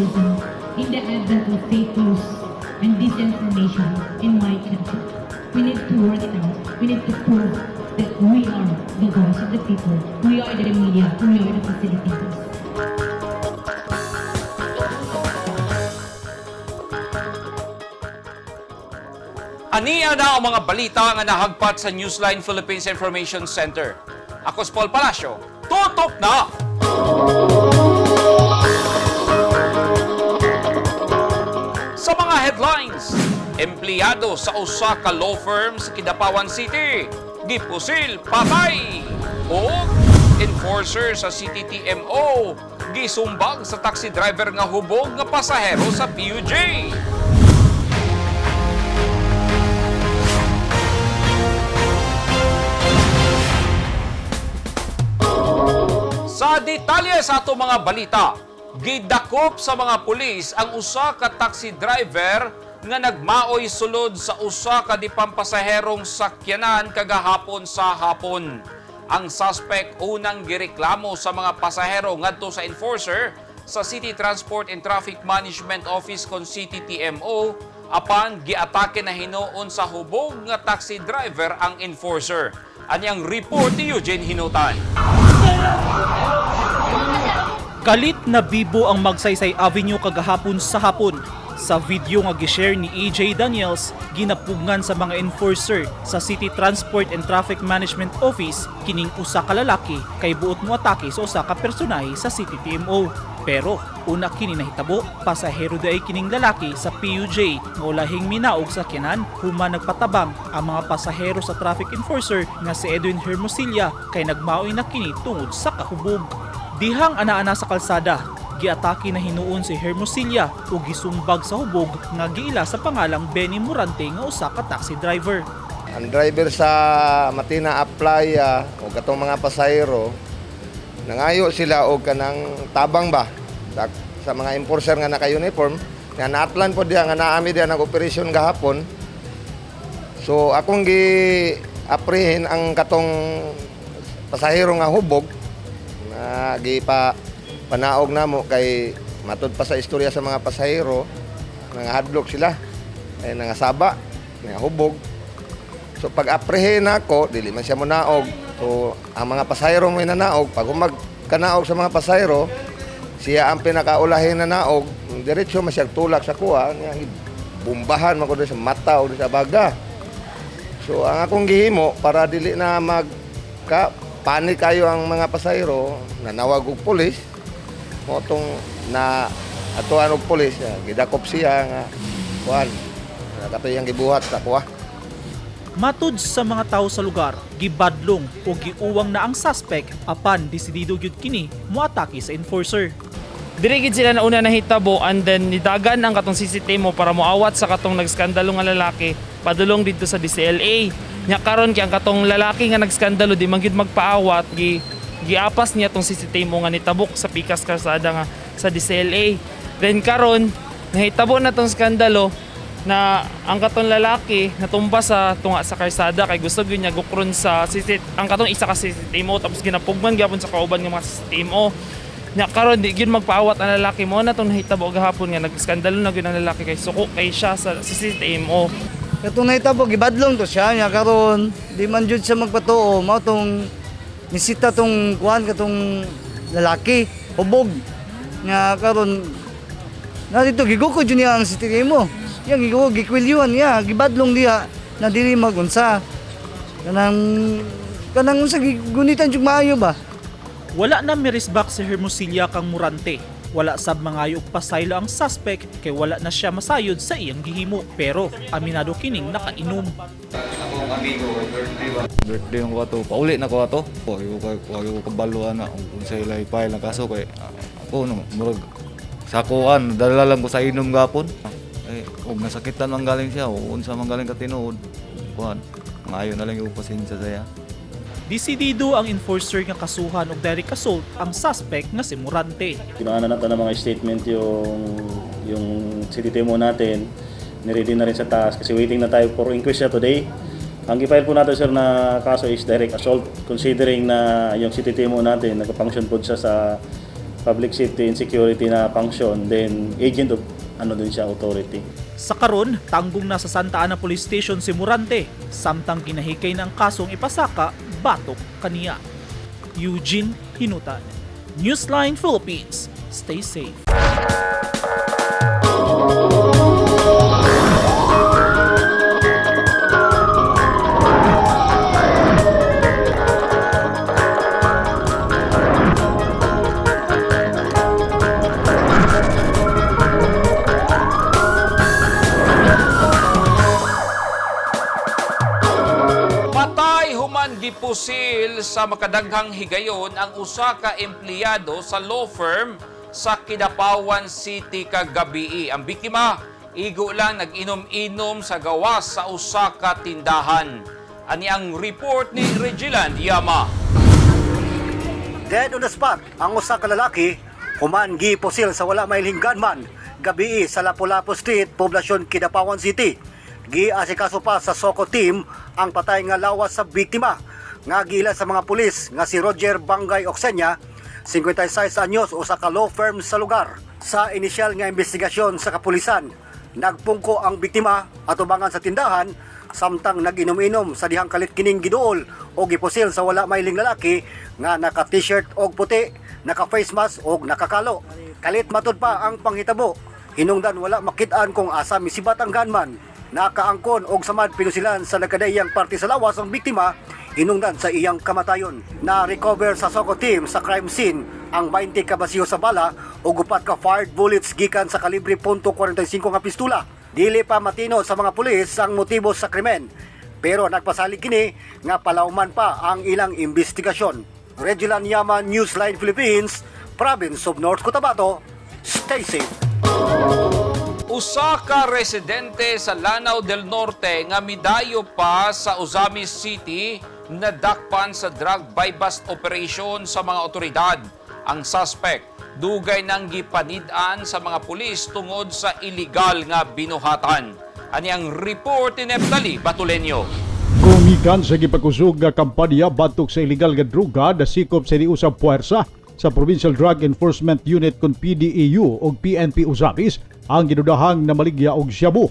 journalism in the advent of fake news and disinformation in my country. We need to work it out. We need to prove that we are the voice of the people. We are the media. We are the facilitators. Ania na ang mga balita nga nahagpat sa Newsline Philippines Information Center. Ako si Paul Palacio. Tutok na! Sa mga headlines, empleyado sa usa ka law firm sa Kidapawan City, gipusil patay. O enforcer sa CTTMO, gisumbag sa taxi driver nga hubog nga pasahero sa PUJ. Sa detalye sa ato mga balita, gidakop sa mga pulis ang usa ka taxi driver nga nagmaoy sulod sa usa ka dipampasaherong sakyanan kagahapon sa hapon. Ang suspect unang gireklamo sa mga pasahero ngadto sa enforcer sa City Transport and Traffic Management Office kon CTTMO apan giatake na hinuon sa hubog nga taxi driver ang enforcer. Anyang report ni Eugene Hinutan. Galit na bibo ang Magsaysay Avenue kagahapon sa hapon. Sa video nga gishare ni EJ Daniels, ginapugngan sa mga enforcer sa City Transport and Traffic Management Office kining usa ka lalaki kay buot mo atake sa usa ka personahe sa CTTMO. Pero una kini nahitabo, pasahero diay kining lalaki sa PUJ nga ulahing minaog sa kinan human nagpatabang ang mga pasahero sa traffic enforcer nga si Edwin Hermosilla kay nagmaoy na kini tungod sa kahubog. Dihang ana-ana sa kalsada, giatake na hinuon si Hermosilla ug gisumbag sa hubog nga giila sa pangalang Benny Morante nga usa ka taxi driver. Ang driver sa Matina Aplaya o katong mga pasahero, nangayo sila og kanang tabang ba sa mga enforcer nga naka-uniform nga naatlan po diya nga naami diya nag-operasyon gahapon. So akong gi aprehin ang katong pasahero nga hubog na gipa panaog namo kay matud pa sa istorya sa mga pasahero, nangahadlok sila ay nangasaba, nangahubog. So pag aprehin ako, dili man siya monaog. So ang mga pasahero mo nanaog, pag humag kanaog sa mga pasahero, siya ang pinakaulahin na naog, diretso man siya tulak sa kuha, niya bumbahan man ko doon sa mata o sa baga. So ang akong gihimo para dili na mag ka panik kayo ang mga pasahero, nanawag og pulis, mo tong na atuan og pulis, gidakop siya nga kuan. Katoy ang gibuhat sa kuha. Matud sa mga tao sa lugar, gibadlong o giuwang na ang suspect apan desidido gyud kini moatake sa enforcer. Diri gid sila nauna nahitabo and then nidagan ang katong CCTV mo para moawat sa katong nagskandalo nga lalaki padulong didto sa DCLA. Nya karon kay ang katong lalaki nga nagskandalo di man gid magpaawat, gi giapas niya tong CCTV mo nga nitabok sa pikas kalsada nga sa DCLA. Then karon nahitabo na tong skandalo na ang katong lalaki natumba sa tunga sa kalsada kay gusto gyud niya gukron sa CCTV, ang katong isa ka CCTV mo, tapos ginapugman gyapon sa kauban nga mga CCTV mo. Nya karon di gyud magpaawat ang lalaki mo na tong nahitabo gahapon nga nagskandalo na gyud ang lalaki kay suko kay siya sa CCTV mo. Katong nahitabo, gibadlong to siya niya karon di man jud siya magpatuo, mao tong nisita tong kuan katong lalaki hubog nga karon na dito gigukod jud niya ang CCTV mo. Yang gigukod, gikwilyuhan niya, gibadlong diha na dili magunsa kanang kanang unsa gigunitan jud maayo ba. Wala na mirisbak si Hermosilla kang Murante. Wala sab mangayo og pasaylo ang suspect kay wala na siya masayod sa iyang gihimo pero aminado kining nakainom. Birthday ng ko ato, pauli na ko ato. Ayo kay ayo kabalo na kung sa ilay file ang kaso kay ako no murag sa kuan dala lang ko sa inom gapon. Eh og nasakitan man galing siya o unsa man galing ka tinuod kuan. Maayo na lang yung pasensya saya. Desidido ang enforcer nga kasuhan og direct assault ang suspect nga si Murante. Kinuha na natin ng mga statement yung CTTMO natin. Niready na rin sa taas kasi waiting na tayo for inquest na today. Ang i-file po natin, sir, na kaso is direct assault considering na yung CTTMO natin nagpa-function po siya sa public safety and security na function, then agent of ano din siya, authority. Sa karon, tanggong na sa Santa Ana Police Station si Murante, samtang ginahikay na ang kasong ipasaka batok kaniya. Eugene Hinutan, Newsline Philippines. Stay safe. Patay human gipusil sa makadaghang higayon ang usa ka empleyado sa law firm sa Kidapawan City kagabii. Ang biktima, igo lang nag-inom-inom sa gawas sa usa ka tindahan. Ani ang report ni Regiland Yama. Dead on the spot ang usa ka lalaki human gipusil sa wala mailhing gunman gabii sa Lapu-Lapu Street, Poblasyon Kidapawan City. Giasikaso pa sa Soko team ang patay nga lawas sa biktima nga giila sa mga pulis nga si Roger Bangay Oksenya, 56 anyos, usa ka law firm sa lugar. Sa inisyal nga investigasyon sa kapulisan, nagpungko ang biktima atubangan sa tindahan samtang nag-inom-inom sa dihang kalit kining giduol o gipusil sa wala mailing lalaki nga naka t-shirt og puti, naka face mask og nakakalo. Kalit matud pa ang panghitabo. Hinungdan wala makit-an kung asa misibat ang gunman. Nakaangkon og samad pinusilan sa nagkadaiyang parte sa lawas ang biktima hinungdan sa iyang kamatayon. Na-recover sa Soko team sa crime scene ang 20 ka basiyo sa bala ug upat ka fired bullets gikan sa kalibre .45 nga pistula. Dili pa matino sa mga pulis ang motibo sa krimen, pero nagpasalig kini nga palawman pa ang ilang investigasyon. Regilan Yaman, Newsline Philippines, Province of North Cotabato. Stay safe. Usa ka residente sa Lanao del Norte nga midayo pa sa Ozamis City nadakpan sa drug buy-bust operation sa mga otoridad. Ang suspect dugay nang gipanid-an sa mga pulis tungod sa illegal nga binuhatan. Ani ang report ni Neptali Batulenyo. Gumikan sa gipakusog nga kampanya batok sa illegal nga droga, nasikop sa niusab puwersa sa Provincial Drug Enforcement Unit kon PDEU og PNP Ozamiz ang ginudahang namaligya og shabu.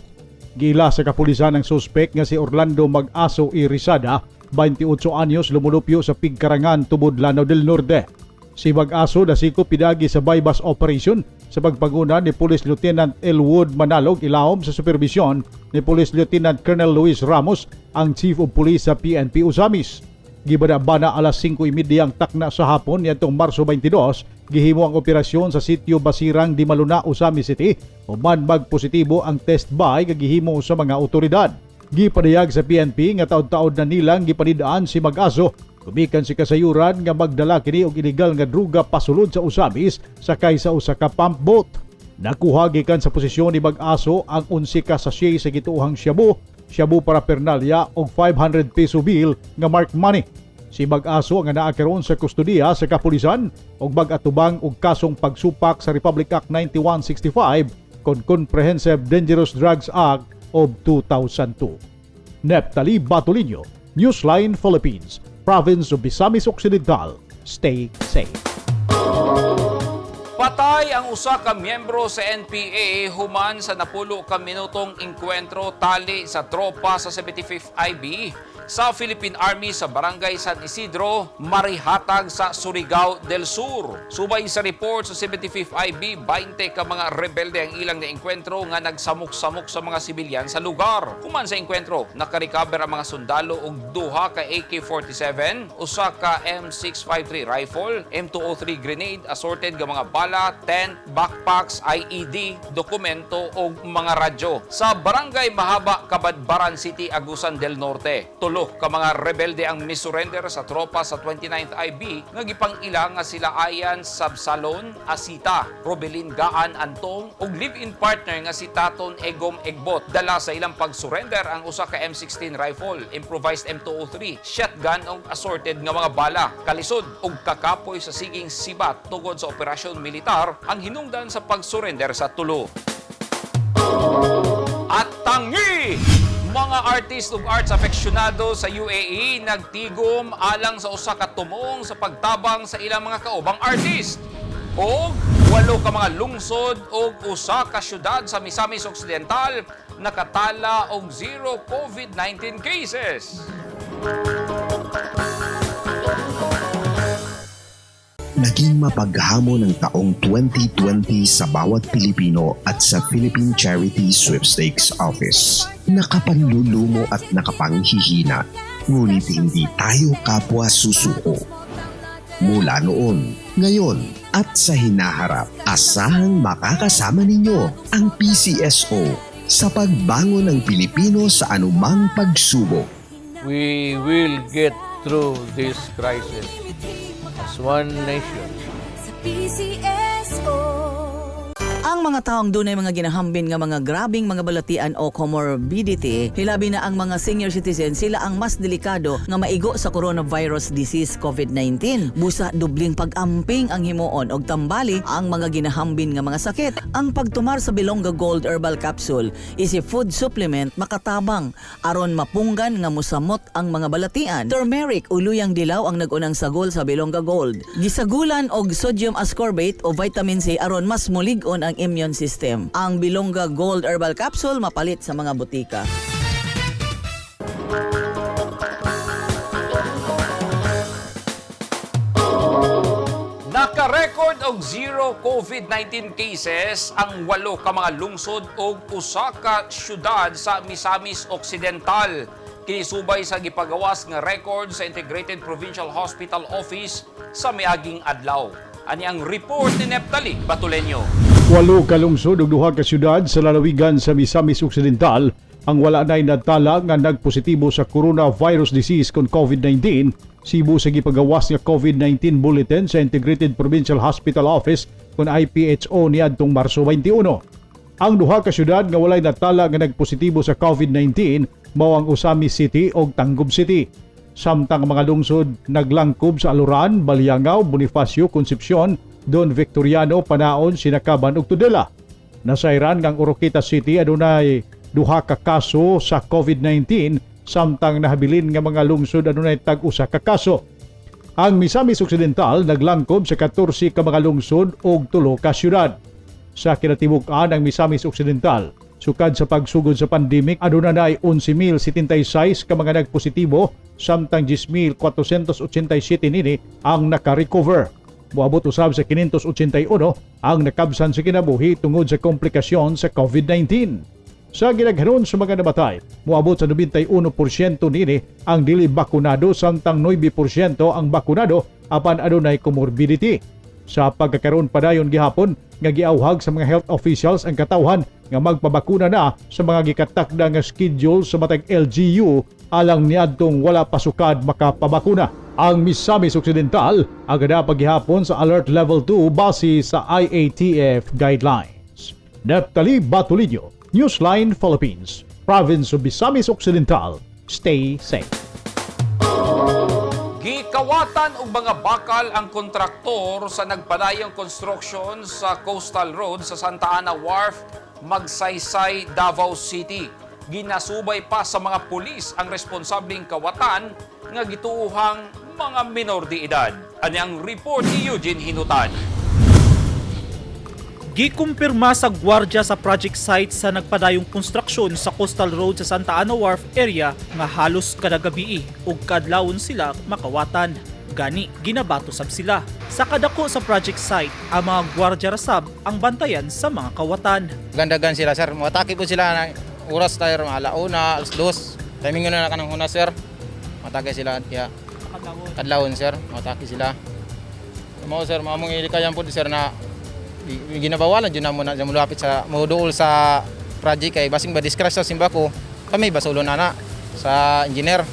Giila sa kapulisan ang suspek nga si Orlando Mag-aso Irisada, 28 anyos, lumulupyo sa Pigkarangan, Tubod, Lanao del Norte. Si Mag-aso nasikop pidagi sa buy-bust operation sa pagpanguna ni Police Lieutenant Elwood Manalog ilawom sa supervision ni Police Lieutenant Colonel Luis Ramos, ang Chief of Police sa PNP Ozamiz. Gibana-bana alas 5:30 ang takna sa hapon niadtong Marso 22, gihimo ang operasyon sa sitio Basirang di Maluna, Ozamiz City, human magpositibo ang test buy nga gihimo sa mga otoridad. Gipadayag sa PNP nga taod-taod na nilang gipanidaan si Mag-aso gumikan si kasayuran nga magdala kini og illegal nga druga pasulod sa Ozamiz sakay sa usa ka pump boat. Nakuha gikan sa posisyon ni Mag-aso ang 11 ka sachet sa gituohang shabu, shabu paraphernalia og 500 peso bill nga mark money. Si Mag-aso ang naa karon sa kustodiya sa kapulisan ug mag-atubang og kasong pagsupak sa Republic Act 9165 kon Comprehensive Dangerous Drugs Act of 2002. Neptali Batulinho, Newsline Philippines, Province of Misamis Occidental. Stay safe. Patay ang usa ka miyembro sa NPA human sa 10 ka minutong engkwentro tali sa tropa sa 75th IB sa Philippine Army sa Barangay San Isidro, Marihatag sa Surigao del Sur. Subay sa report sa 75th IB, 20 ka mga rebelde ang ilang naengkwentro nga nagsamok-samok sa mga sibilyan sa lugar. Human sa engkwentro, nakarecover ang mga sundalo og duha ka AK-47, usa ka M653 rifle, M203 grenade, assorted nga mga bala, tent, backpacks, IED, dokumento ug mga radyo. Sa Barangay Mahaba, Cabadbaran City, Agusan del Norte, 3 ka mga rebelde ang misurrender sa tropa sa 29th IB nga gipang-ila nga sila Ayan Sabsalon Asita, Robelin Gaan Antong ug live-in partner nga si Taton Egom Egbot. Dala sa ilang pag-surrender ang usa ka M16 rifle, improvised M203, shotgun ug assorted nga mga bala. Kalisod ug kakapoy sa siging sibat tungod sa operasyon militar ang hinungdan sa pag-surrender sa 3. At tangi! Mga artist ug arts aficionado sa UAE nagtigom alang sa usa ka tumong sa pagtabang sa ilang mga kaubang artist. Og walo ka mga lungsod og usa ka syudad sa Misamis Occidental nakatala og zero COVID-19 cases. Naging mapaghamon ang taong 2020 sa bawat Pilipino at sa Philippine Charity Sweepstakes Office. Nakapanlulumo at nakapanghihina, ngunit hindi tayo kapwa susuko. Mula noon, ngayon at sa hinaharap, asahang makakasama ninyo ang PCSO sa pagbangon ng Pilipino sa anumang pagsubok. We will get through this crisis as one nation. PCSO. Ang mga taong dunay mga ginahambin nga mga grabing mga balatian o comorbidity, hilabi na ang mga senior citizen, sila ang mas delikado nga maigo sa coronavirus disease COVID-19. Busa dubling pag-amping ang himuon og tambali ang mga ginahambin nga mga sakit. Ang pagtumar sa Bilongga Gold Herbal Capsule is a food supplement makatabang aron mapunggan nga musamot ang mga balatian. Turmeric o luyang dilaw ang nagunang sagol sa Bilongga Gold. Gisagulan og sodium ascorbate o vitamin C aron mas mulig-on ang immune system. Ang Bilongga Gold Herbal Capsule mapalit sa mga butika. Naka-record og zero COVID-19 cases ang walo ka mga lungsod og usa ka syudad sa Misamis Occidental. Kini subay sa gipagawas nga record sa Integrated Provincial Hospital Office sa miaging adlaw. Ani ang report ni Neptali Batuleño. Walo ka lungsod ug duha ka syudad sa lalawigan sa Misamis Occidental ang wala na'y natala nga nagpositibo sa coronavirus disease kon COVID-19 sibo sa gipagawas nga COVID-19 bulletin sa Integrated Provincial Hospital Office kon IPHO niadtong Marso 21. Ang duha ka syudad nga walay natala nga nagpositibo sa COVID-19 mao ang Ozamis City ug Tangub City. Samtang ang mga lungsod naglangkob sa Aluran, Baliangao, Bonifacio, Concepcion, Don Victoriano, Panaon, Sinacaban ug Tudela. Nasayran nga ang Oroquieta City adunay duha ka kaso sa COVID-19, samtang nahabilin nga mga lungsod adunay tag-usa ka kaso. Ang Misamis Occidental naglangkob sa 14 ka mga lungsod ug 3 ka syudad. Sa kinatibuk-an ang Misamis Occidental, sukad sa pagsugod sa pandemic, aduna nay 11,076 ka mga nagpositibo, samtang 10,487 nini ang naka-recover. Moabot usab sa 581 ang nakabsan sa kinabuhi tungod sa komplikasyon sa COVID-19. Sa gidaghanon sa mga namatay, moabot sa 91% nini ang dili bakunado, samtang 9% ang bakunado apan adunay comorbidity. Sa pagkakaroon, padayon gihapon nga giawhag sa mga health officials ang katawhan nga magpabakuna na sa mga gikatakda nga schedule sa matag LGU alang niadtong wala pasukad makapabakuna. Ang Misamis Occidental agada paghihapon sa Alert Level 2 base sa IATF guidelines. Neptali Batulinio, Newsline Philippines, Province of Misamis Occidental. Stay safe. Gikawatan og mga bakal ang kontraktor sa nagpadayong construction sa Coastal Road sa Santa Ana Wharf, Magsaysay, Davao City. Ginasubay pa sa mga pulis ang responsableng kawatan nga gituohang mga minor de edad. Ani ang report ni Eugene Hinutan. Gikumpirma sa gwardya sa project site sa nagpadayong konstruksyon sa Coastal Road sa Santa Ana Wharf area nga halos kada gabii ug kadlawon sila makawatan. Gani, ginabato sab sila. Sa kadako sa project site, ang mga gwardya ra sab ang bantayan sa mga kawatan. Gandagan sila, sir. Mataki po sila na oras tayo, mga 1:00, 2:00. Timing na kanang huna, sir. Matake sila diha. Kadlawon, sir. Mataki sila. Mao, sir, mao mong ilikayan po, sir, na ginabawalan jud namo na mulapit sa moduol sa project kay basing ba discuss sa simbako kami basulo na na sa engineer.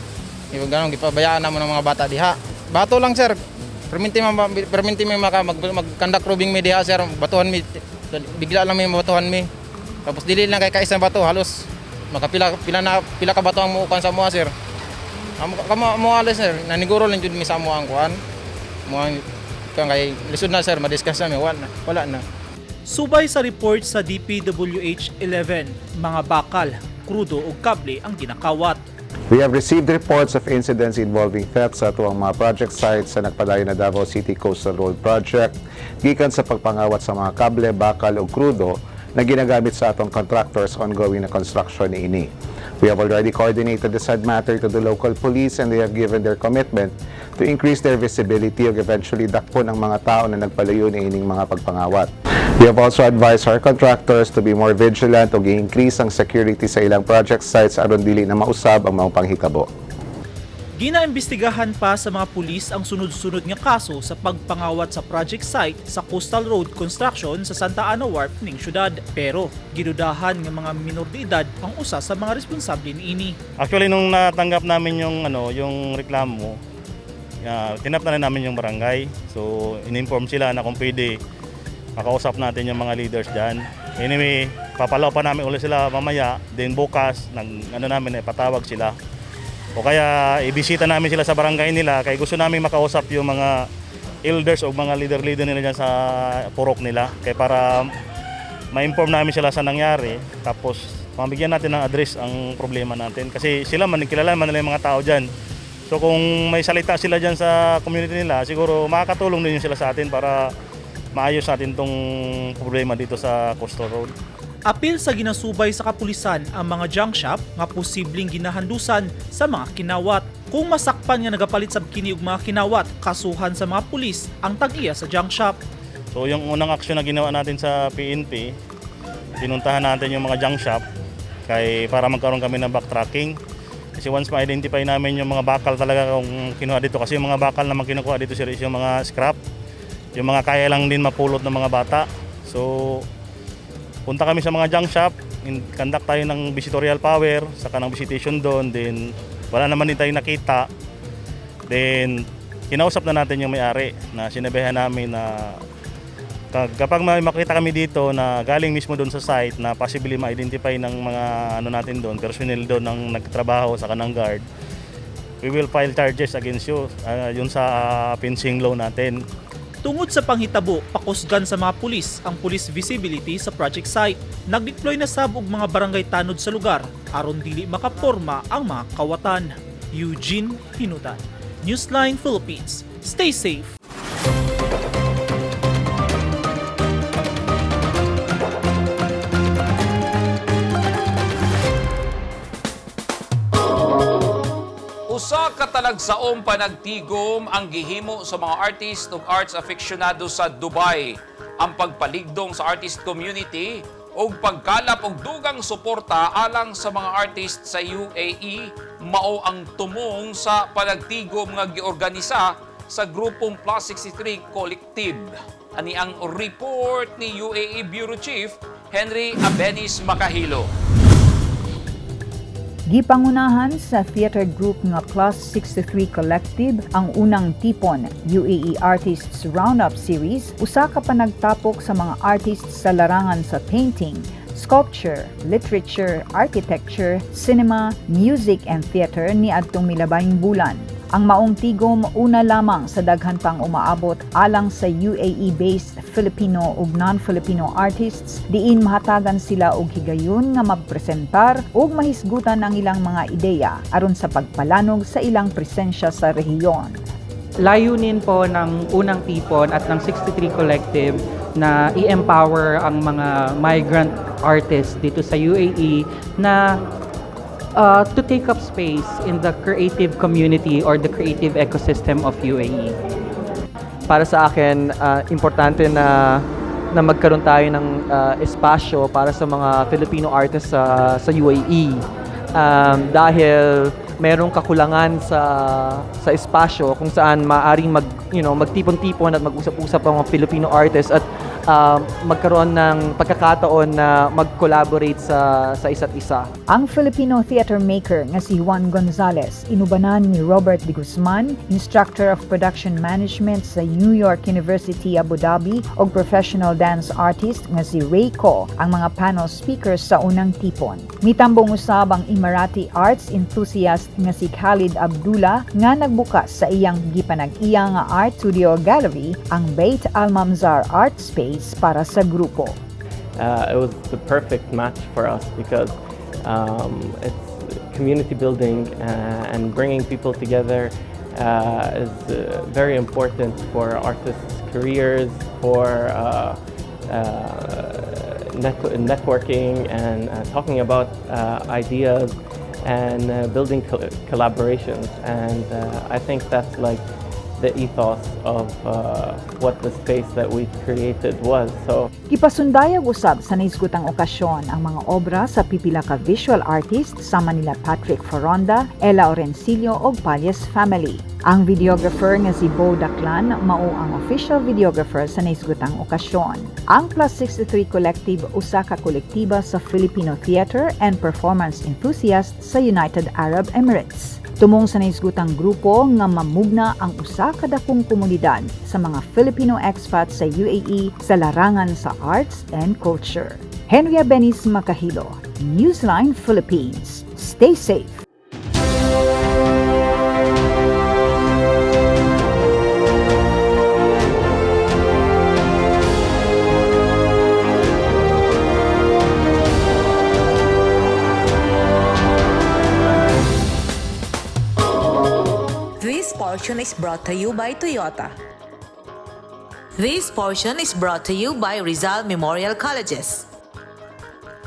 Iba ganun gipabayaan namo ng mga bata diha. Bato lang, sir. Perminti man perminti mi maka mag conduct roving mi diha, sir. Batuhan mi, bigla lang mi mabatuhan mi. Tapos dili lang kay kaisang bato, halos makapila pila na pila ka bato ang muukan sa moa, sir. Amo kamo mo alis, sir, naniguro lang jud mi sa amo ang kuan. Mo ang kang kay lisod na, sir, madiscuss na mi, wala na, wala na. Subay sa report sa DPWH 11, mga bakal, krudo ug kable ang ginakawat. We have received reports of incidents involving theft sa atuang mga project sites sa nagpadayon na Davao City Coastal Road Project gikan sa pagpangawat sa mga kable, bakal ug krudo na ginagamit sa atong contractors ongoing na construction niini. We have already coordinated the said matter to the local police and they have given their commitment to increase their visibility ug eventually dakpon ang mga tao na nagpalayo niining mga pagpangawat. We have also advised our contractors to be more vigilant ug i-increase ang security sa ilang project sites aron dili na mausab ang maong panghitabo. Ginaimbestigahan pa sa mga pulis ang sunod-sunod nga kaso sa pagpangawat sa project site sa Coastal Road Construction sa Santa Ana Wharf ning syudad. Pero gidudahan nga mga minor de edad ang usa sa mga responsable niini. Actually, nung natanggap namin yung ano, yung reklamo, tinap na rin namin yung barangay. So, in-inform sila na kung pwede makausap natin yung mga leaders diyan. Anyway, papalaw pa namin ulit sila mamaya, then bukas nag ano namin eh, patawag sila. O kaya ibisita namin sila sa barangay nila kay gusto namin makausap yung mga elders o mga leader-leader nila dyan sa purok nila kay para ma-inform namin sila sa nangyari, tapos mabigyan natin ng address ang problema natin kasi sila man, kilala man nila yung mga tao dyan. So kung may salita sila dyan sa community nila, siguro makakatulong din yun sila sa atin para maayos natin tong problema dito sa Coastal Road. Apil sa ginasubay sa kapulisan ang mga junk shop nga posibleng ginahandusan sa mga kinawat. Kung masakpan nga nagapalit sab kini og mga kinawat, kasuhan sa mga pulis ang tag-iya sa junk shop. So yung unang aksyon na ginawa natin sa PNP, pinuntahan natin yung mga junk shop kay para magkaroon kami ng backtracking. Kasi once ma-identify namin yung mga bakal talaga kung kinuha dito, kasi yung mga bakal naman kinukuha dito, sir, is yung mga scrap, yung mga kaya lang din mapulot ng mga bata. So punta kami sa mga junk shop, conduct tayo ng visitorial power, saka ng visitation doon, then wala naman din tayo nakita. Then kinausap na natin yung may-ari na sinabihan namin na kapag may makita kami dito na galing mismo doon sa site na possibly ma-identify ng mga ano natin doon, personnel doon ng nagtrabaho sa kanang guard, we will file charges against you, yun sa fencing law natin. Tungod sa panghitabo, pakusgan sa mga pulis ang police visibility sa project site. Nagdeploy na sab og mga barangay tanod sa lugar aron dili makaporma ang mga kawatan. Eugene Hinutan, Newsline Philippines. Stay safe. Usa ka talagsaong panagtigom ang gihimo sa mga artist ug arts aficionado sa Dubai. Ang pagpaligdong sa artist community ug pagkalap og dugang suporta alang sa mga artist sa UAE mao ang tumong sa panagtigom nga giorganisa sa grupong Plus 63 Collective. Ani ang report ni UAE Bureau Chief Henry Abenis Makahilo. Gipangunahan sa theater group nga Plus 63 Collective ang unang tipon UAE Artists Roundup Series, usa ka panagtapok sa mga artists sa larangan sa painting, sculpture, literature, architecture, cinema, music and theater niadtong milabayng bulan. Ang maong tigom, una lamang sa daghan pang umaabot alang sa UAE-based Filipino ug non-Filipino artists diin mahatagan sila og higayon nga mapresentar ug mahisgutan ang ilang mga ideya aron sa pagpalanog sa ilang presensya sa rehiyon. Layunin po ng unang tipon at ng 63 Collective na i-empower ang mga migrant artists dito sa UAE na to take up space in the creative community or the creative ecosystem of UAE. Para sa akin, importante na na magkaroon tayo ng espasyo para sa mga Filipino artists sa UAE. Dahil merong kakulangan sa espasyo kung saan maaring mag you know magtipon-tipon at mag-usap-usap ang mga Filipino artists at magkaroon ng pagkakataon na mag-collaborate sa isa't isa. Ang Filipino theater maker nga si Juan Gonzalez, inubanan ni Robert de Guzman, instructor of production management sa New York University Abu Dhabi, ug professional dance artist nga si Ray Ko ang mga panel speakers sa unang tipon. Mitambong usab ang Emirati arts enthusiast nga si Khalid Abdullah nga nagbukas sa iyang gipanag-iya nga art studio gallery, ang Beit Al Mamzar Art Space, para sa grupo. It was the perfect match for us because it's Community building and bringing people together is very important for artists' careers, for networking and talking about ideas and building collaborations. And I think that's like the ethos of what the space that we've created was. So Gipasundayag usab sa nahisgutang okasyon ang mga obra sa pipila ka visual artist sama nila Patrick Foronda, Ella Orencillo ug Palyas Family. Ang videographer nga si Bo Daclan mao ang official videographer sa nahisgutang okasyon. Ang Plus 63 Collective usa ka kolektiba sa Filipino theater and performance enthusiast sa United Arab Emirates. Tumong sa nahisgutang grupo nga mamugna ang usa ka dakong komunidad sa mga Filipino expats sa UAE sa larangan sa arts and culture. Henry Benis Makahilo, Newsline Philippines. Stay safe. This portion is brought to you by Toyota. This portion is brought to you by Rizal Memorial Colleges.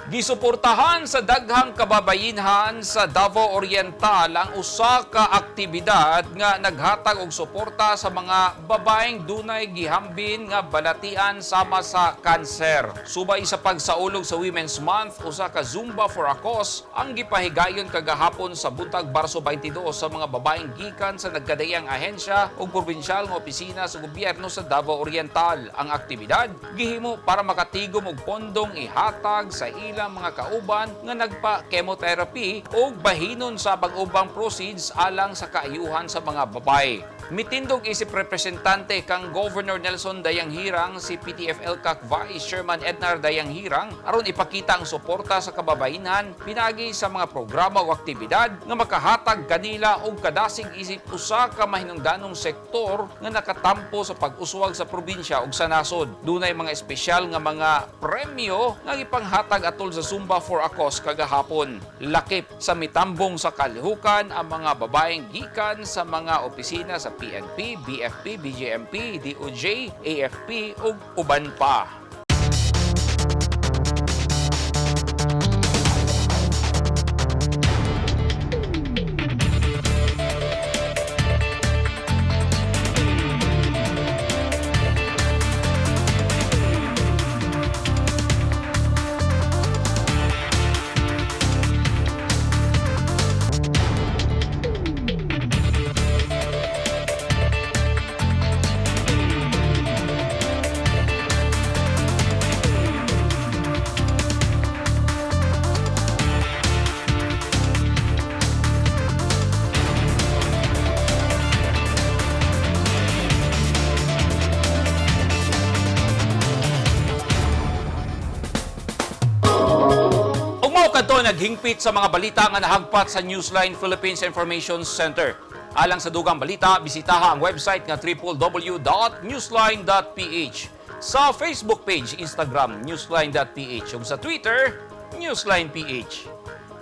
Gisuportahan sa daghang kababayinhan sa Davao Oriental ang usa ka aktibidad nga naghatag og suporta sa mga babaeng dunay gihambin nga balatian sama sa kanser. Subay sa pagsaulog sa Women's Month, usa ka Zumba for a Cause ang gipahigayon kagahapon sa buntag Marso 22 sa mga babaeng gikan sa nagkadaiyang ahensya ug probinsyal nga opisina sa gobyerno sa Davao Oriental. Ang aktibidad gihimo para makatigom og pondong ihatag sa ilang mga kauban nga nagpa-chemotherapy o bahinon sa pag-ubang proceeds alang sa kaayuhan sa mga babae. Mitindog isip representante kang Governor Nelson Dayanghirang si PTFL CAC Vice Chairman Ednar Dayanghirang aron ipakita ang suporta sa kababayenhan pinagi sa mga programa o aktibidad nga makahatag kanila og kadasig isip usa ka mahinungdanong sektor nga nakatampo sa pag-uswag sa probinsya ug sa nasod. Dunay mga espesyal nga mga premyo nga gipanghatag atol sa Zumba for a Cause kagahapon. Lakip sa mitambong sa kalihukan ang mga babaeng gikan sa mga opisina sa PNP, BFP, BJMP, DOJ, AFP ug uban pa. Ug mao kadto naghingpit sa mga balita nga nahagpat sa Newsline Philippines Information Center. Alang sa dugang balita, bisitaha ang website nga www.newsline.ph. Sa Facebook page, Instagram, newsline.ph ug sa Twitter, newsline.ph.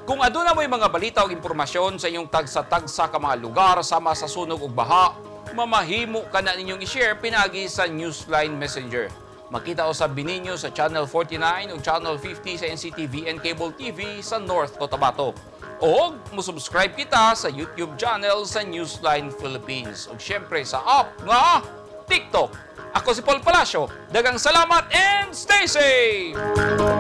Kung aduna mo'y mga balita o impormasyon sa inyong tagsa-tagsa ka mga lugar sama sa sunog ug baha, mamahimo ka na ninyong i-share pinagi sa Newsline Messenger. Makita usab ninyo sa Channel 49 o Channel 50 sa NCTV and Cable TV sa North Cotabato. O mo-subscribe kita sa YouTube channel sa Newsline Philippines. O syempre sa app nga TikTok. Ako si Paul Palacio. Daghang salamat and stay safe!